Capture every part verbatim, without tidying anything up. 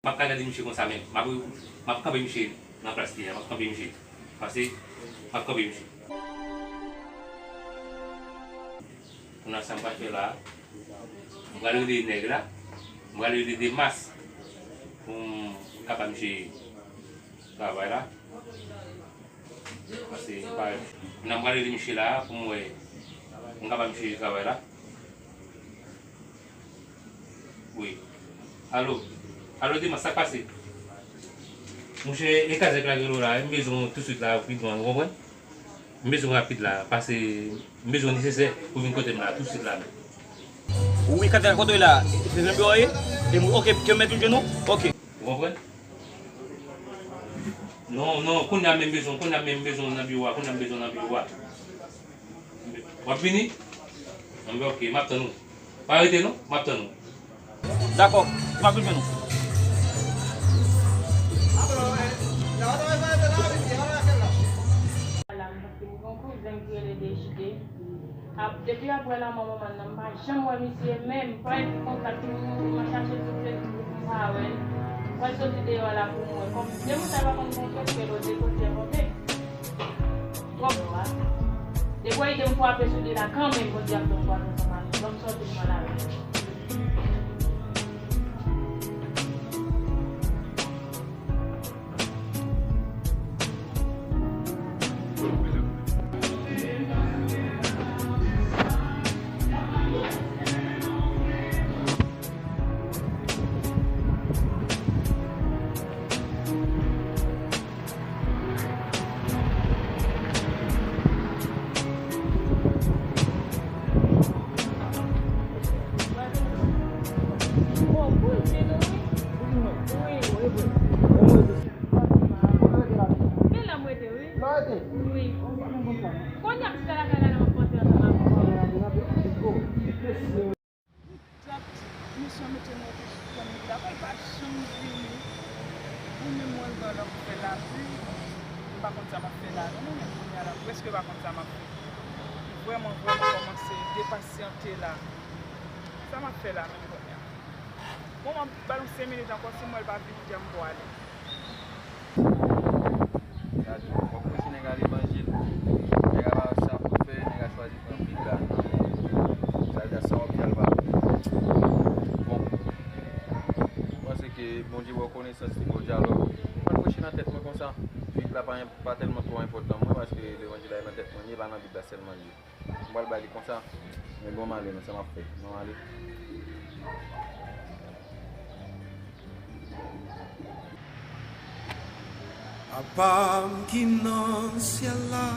P ap ka gade misye konsa menm. M ap, m ap kanpe misye nan plas li a. M ap kanpe misye. Pase, m ap kanpe misye. Kounye a sa m pral fè la, m pral rele nèg la, m pral rele Demas pou m ka ba misye travay la. Pase, m pa, kounye a m pral rele misye la pou m wè, m ka ba misye travay la. Wi. Alo. Alo, Demas, sa k pase? Monchè, e kazèk la rele w la, m bezwen w tousuit la, rapidman, ou konprann? M bezwen w rapid la, pase m bezwen w nesesè pou vin kote m la, tousuit la menm. Wi, kazèk la kote w la, se nan biwo a ye? E, oke, ke m met ou jenou? Oke. Ou konprann? Non, non, kounye a menm bezwen, kounye a menm bezwen w nan biwo a, kounye a m bezwen w nan biwo a. W ap vini? Anben, oke, m ap tann ou. Pa rete non, m ap tann ou. Dakò, m ap vin jwenn ou. La, m gen yon kouzen ki rele Dejide. Ap, depi apre lanmò manman l nan, m pa janm wè misye menm. Pral kontak li, m chache sou Facebook, m pa wè l. Pral soti deyò la pou m wè. Kòm demoun sa yo pa konn konn kote l, de kote l monte. Twòp. Depi w ede m frape sou li la, kanmenm, Bondye ap ban m kwaze ansanm avè l. Ban m sòti m pral avè l. Men la m rete, wi. Wi. Kounye a m chita lakay la, m ap panse ansanm avè w. Trant misyon mete nou oblije tann li la, pa l pa janm vini. Ou menm mwen, lè w fè lavi, m pa konn sa m ap fè la, non, non, men kounye a la, m prèske pa konn sa m ap fè. M vrèman, vrèman kòmanse depasyante la. Sa m ap fè la, menm kounye a? Bon, m ap ba nou senk minit ankò, si m wè l pa vini, di a m pou ale. Gade, w ap preche nèg a levanjil. Nèg a pa wè sa pou fè, nèg a chwazi pran pil la. Sa vle di sa w ap di a l pa bon. M panse ke Bondye ba w konesans li ba w dyalòg. Mwen preche nan tèt mwen konsa. Pil la pa, pa tèlman twò enpòtan mwen paske levanjil la e nan tèt mwen li ye, pa nan Bib la sèlman li ye. M pral bay li konsa. Men bon, m ale, men sa m ap fè. Bon, m ale. Papa m ki nan syèl la,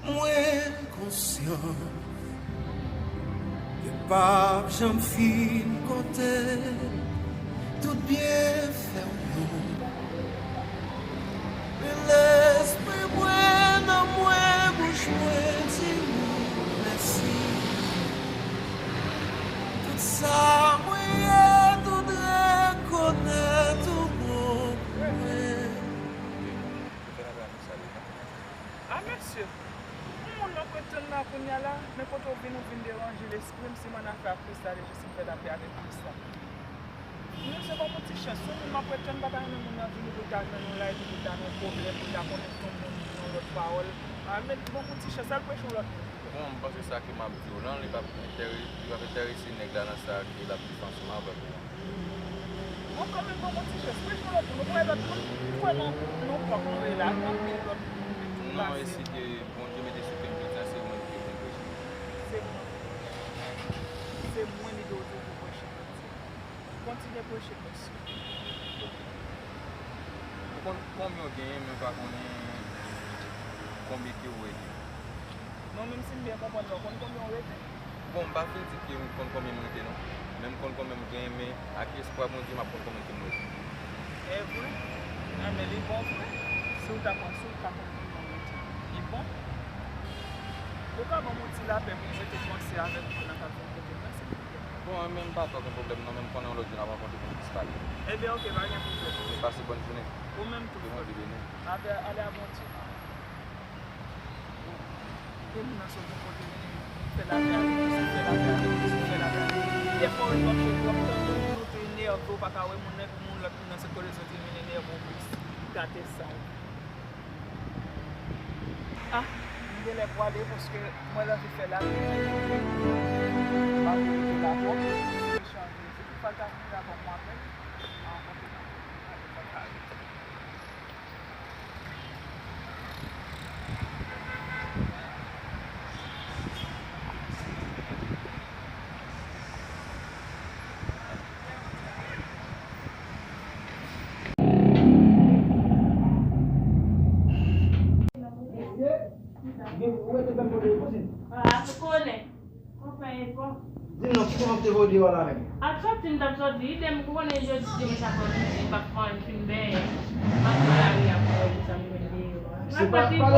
mwen konsyan ke p ap janm fin konte tout byenfè w yo. Men lespri mwen nan mwen, bouch mwen di w mèsi. Tout sa mwen ye, tout rekonèt ou bon pou mwen. A mesye, yon moun m ap ret tann la kounye a la, men kote w vin, ou vin deranje lespri m, si m annafè ak Kris la, se jis m fè lapè avèk Kris la. Non, se ban m yon ti chans. Yon moun m ap ret tann, m pa ta renmen moun nan vini pou l ta jwenn yon la epi pou l ta nan yon pwoblèm, pou l ta konnen se yon moun ki gen yon lòt pawòl. A, men ban m yon ti chans, al preche yon lòt moun. Bon, m panse sa ke m ap di w lan, li p ap enterese, li p ap enterese nèg la nan sa ke l ap viv ansanm avèk ou an. Bon, kanmenm, ban m yon ti chans, preche yon lòt moun. Ou kwè lòt moun, ou kwè nan, nan pòk nou ye la, gen anpil lòt moun ki pase. Non, e si ke Bondye mete sou kè m jodi a, se mwen ki te konn preche. Se mwen. Se mwen li dwe toujou preche jodi a. Kontinye preche, mesye. Ou konn konbyen w genyen, men m pa konnen konbyen ke w rete. Non, menm si m byen konprann la, ou konn konbyen w rete? Bon, m pa fin di ke m konn konbyen m rete, non. Men m konn konbyen m genyen, men ak espwa Bondye, m ap konn konbyen ke m rete. E vre? Enben, li bon vre. Si w ta konn, si w ta konn konbyen w rete. Li bon? Ou ka ban m yon ti lapè pou m rete panse avèk moun nan k ap vin kote m nan, silvouplè? Bon, mwen menm m pa twò gen pwoblèm non, men m konnen yon lòt jou n ap rankontre pou n plis pale. Ebyen, oke, pa gen pwoblèm. Ebyen, pase bòn jounen. Ou menm tou, frè m. Ke Bondye beni w. Avè, ale a Bondye. Bon, e moun nan sot bò kote m, fè lapè avèk li, fè lapè avèk li, fè lapè avèk li. Defwa w ap chèche, w ap tande moun, ou te enève. Ou pa ka wè moun nan, epi moun lòt moun nan se kote soti vin enève w plis. Gate sa. Ah, m genlè pwale paske mwen anvi fè lavi. M anvi rete la twòp. Chanje. Se pou sa l ta vini la kòm m apèl. An, konte nan. Mesye, gen, ou rete menm kote yo, kouzin? Ah, ou konnen. Ou fè efò. Di m non, ki kote w te voye deyò la menm? Ap sòti, m t ap sòti. Idem, ou konnen jodi dimanch apre midi, m p ap fè anyen, m fin benyen. M ap nan lari a pou wè kisa m jwenn deyò a. M ap pati, bro.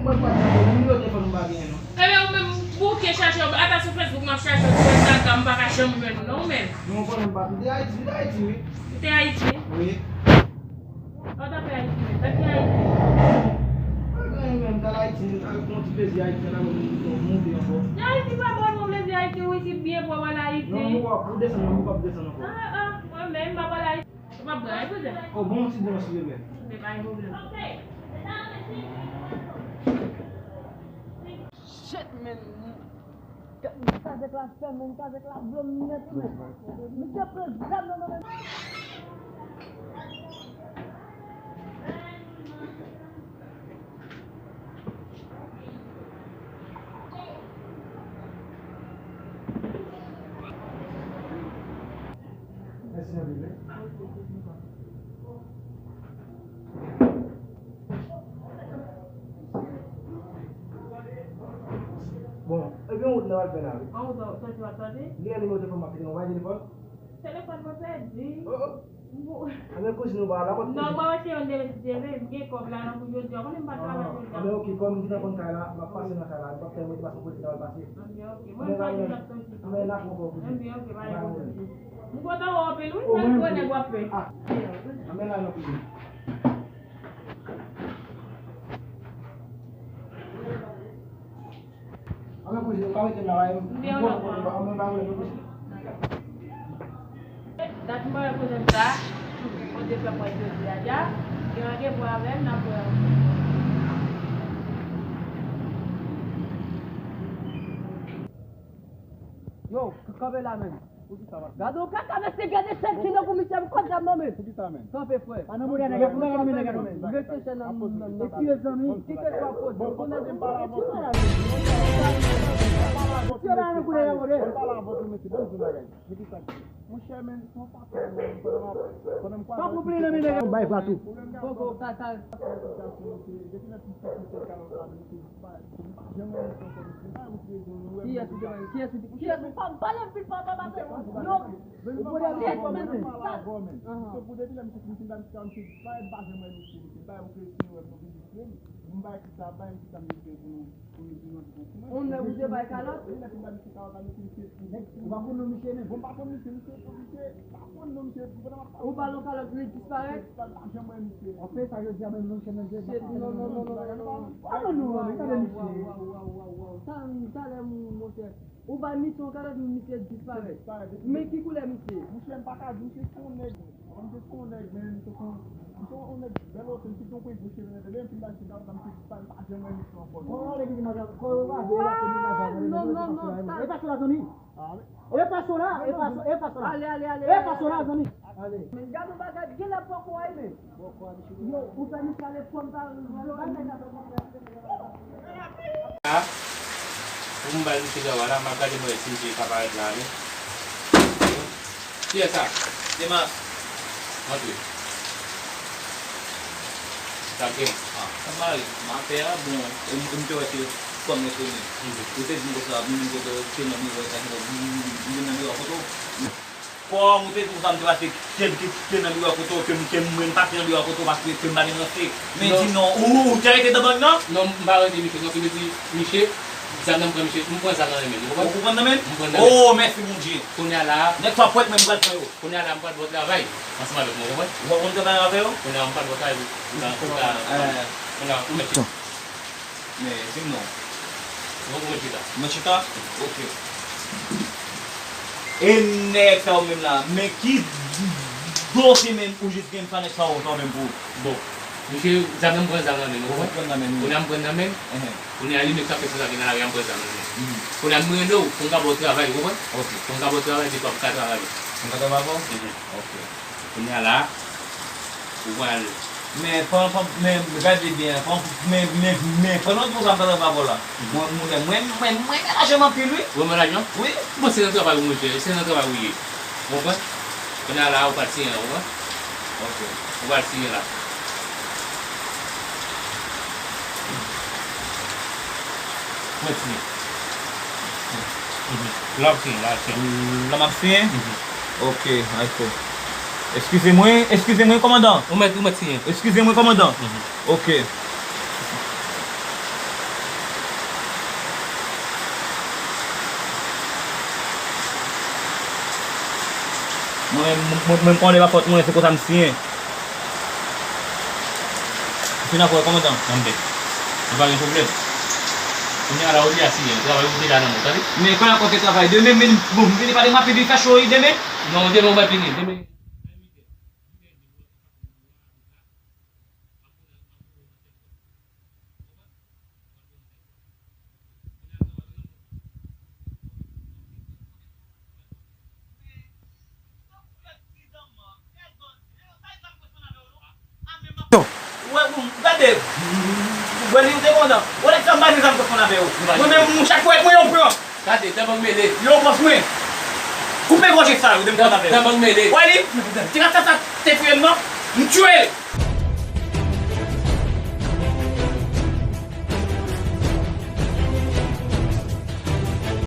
Mwen pa di, nimewo telefòn m pa genyen non. Ebyen, ou menm, bouke chache w. Ata sou Facebook, m ap chache w, sou Instagram, m pa ka janm jwenn ou non, ou menm. Non, ou konnen m pa, m te Ayiti, m te Ayiti, wi. Ou te Ayiti? Wi. Sa w t ap fè Ayiti menm? Sa ki Ayiti? Pa gen anyen menm, m t al Ayiti, m t al pran yon ti plezi Ayiti, m t al monte ankò. Ayiti pa bon non, plezi Ayiti, ou isit byen pwòp al Ayiti. Non, m pap, ou desann, m pap desann ankò. Ah, ah, mwen menm, m ap al Ayiti. Ou p ap pran anyen, kouzen? Oh, bon, yon ti bon, silvouplè. Ok, pa gen pwoblèm. Shit, man. Kazèk la fèmen, kazèk la vle m nèt, men. Misye pran zam nan nan men. Mèsi anpil, wi. Bon, ebyen, wout la w al fè la, wi. An wout la, w ap tande, w ap tande? Li gen nimewo telefòn m ap kite, w pa gen telefòn? Telefòn mwen pèdi. Oh, oh. Anben, kouzin ou pa la, w ap... Non, mwen wè se yon de mesye, men m gen kòb la nan kou jodi a. Konnen m pa travay jodi a. Anben, ok, kòm m gentan konn kay la, m ap pase nan kay la. M p ap fè mete pase yon kote m al pase. Anben, ok. Mwen pa gen lòt kote. Anben, n ap wè ankò, kouzin. Anben, ok, pa gen pwoblèm. M kontan wè w anpil, wi. Sa gwo nèg w ap fè. Ah. Anben, la nan kouzin. Anben, kouzin, ou pa mete m la, wi. M konn, konn, konn, anben, pa mete m, kouzin. Dat m pa wè kouzin sa. Bondye fè m wè l jodi a, dja. Gen randevou avè l, n ap wè ankò. Yo, k-, kanpe la menm. Gade yon kaka, mesye, gade chèn ki nan kou misye, m konn zam nan men. Kanpe, frè. Pa nan mouda nèg la, pa nan mouda nèg la. M vin fè chèn nan, nan, nan. Etire zanmi. Kite swa poze. Bon, konnen m pale avè w. Etire la nan kou nèg la, konnen. Monchè, men, se yon fason, men, pandan m ap, pandan m kwaze... Pa konpli nan men nèg la, bay fwa tou. Poko, sa, sa. Depi lè ti sòti se kalòt la, men se disparèt. M pa janm wè misye ankò, misye. M pa wè misye, nou wè. Kiyès ou te pale? Kiyès ou te, kiyès ou pa pale anpil, pa, pa, pa fè non. Ou pale avè w, men. Misye pou depi lè misye fin fin la, misye, misye disparèt, m pa janm wè misye, misye. M pa wè misye, nou wè, nou vin disparèt. M bay kisa, bay m kisa m te fè pou nou. Yon nèg ou te bay kalòt? Ou pa konn non misye menm? Bon, m pa konn misye, misye, misye, m pa konn non misye, m pa konn. Ou ba l yon kalòt, li disparèt? M pa janm wè misye. Anfen, sa jodi a menm, non, misye menm, se non, non, non, non, non, non. Pa konn non, non, gade misye. Waw, waw, waw, waw, waw. Sa, talè, monchè. Ou ba misye yon kalòt, misye disparèt. Men ki koulè misye? Monchè, m pa ka di, misye se yon nèg. Mwen, m te se yon nèg, men, m te se yon, m te yon nèg bèl oto, m te gen yon pwen gwo cheve nèt, lè m fin bay ti kalòt la, m te disparèt, m pa janm wè misye ankò, non. Kò w ale ki di madan, kò w pa vle la, se nou la, non, non, non, non, sa. E pa sou la, zanmi. E pa sou la, e pa sou, e pa sou la. Ale, ale, ale, e pa sou la, zanmi. Ale. Men gade yon bagay, genlè poko a, men. Yo, ou fè misye ale pran m pa... Pou m bay misye dwa la, m ap gade mwen si misye ka parèt la, men. Kiyès sa? Se Mas. Antre. Sa k gen? Ah, sa mari, m atè a, bon, e m, e m te wè se fanm yo te men. Mhm. Ou te di m konsa, m vin kote w, te nan biwo, sa ki bon, m, m, m vin nan biwo a kote w. Kòm ou te di konsa, m te pase kèm ki te nan biwo a kote w, ke m, ke m, mwen m pase nan biwo a kote w paske ke m pa gen ranse. Men di non, ou, ou te rete nan bann nan? Non, m pa rete misye, non, se vle di, misye, zam nan m pran misye, m pran zam nan men l, ou konprann? Ou pran nan men l? M pran nan men l. Oh, mèsi Bondye. Kounye a la a. Nèg sa pwèt, men m pral pran yo. Kounye a la, m pral ba w travay ansanm avèk mwen, ou konprann? Ou ap konn travay avèk yo? Kounye a, m pral ba w travay pou, pou ka, pou ka, eh, kounye a, ou mèt chita. Men, di m non. Ou mèt chita. Ou mèt chita? Ok. E nèg sa yo menm la, men ki Bloke menm, ou jis gen sa nèg sa ou menm pou. Bon, misye, zam nan m pran zam nan men l, ou konprann? Pran nan men l. Kounye a m pran nan men l. Enhen. Kounye a li menm k ap fè sa nan lari a, m pran zam nan men l. Mhm. Kounye a m rele w pou m ka ba w travay, ou konprann? Ok. Pou m ka ba w travay, defwa m ka travay. M ka travay avè w? Mhm. Ok. Kounye a la, ou pral. Men, pran, pran, men, gade byen, pran, men, men, men, pran lòt moun sa m pral travay avè w la. Mwen, mwen, mwen, mwen, mwen renmen lajan m anpil, wi. Ou renmen lajan? Wi. Bon, se nan travay ou mete, se nan travay ou ye. Ou konprann? Kounye a la, ou pral siyen, ou konprann? Ok. Ou pral siyen la. Mwen siyen. Mhm. La w ap siyen, la w ap siyen. La m ap siyen? Mhm. Ok, ay fò. Eskize mwen, eskize mwen, kòmandan. Ou mèt, ou mèt siyen. Eskize mwen, kòmandan. Mhm. Ok. Mwen, mwen, mwen, mwen konnen pa fòt mwen, se konsa m siyen. Fin apre, kòmandan. Anben. Nou pa gen pwoblèm. Kounye a la, ou deja siyen. Travay ou deja nan men w, tande? Men kounye a kote travay. Demen, men, bon, m vini pale m ap vini fè cho, wi, demen. Non, demen ou pa vini. Demen. Ou wè, ou gade, ou wè li, ou te kontan. Ou wè nèg sa m pa gen zam kontan avè yo. Mwen menm, mwen chak fwa, mwen yon pran. Gade, dan bang mele. Yo, bòs mwen. Koupe gòj sa yo, de m kontan avè yo. Dan bang mele. Wè li, ti rasta sa te touye m non. M tchwe l.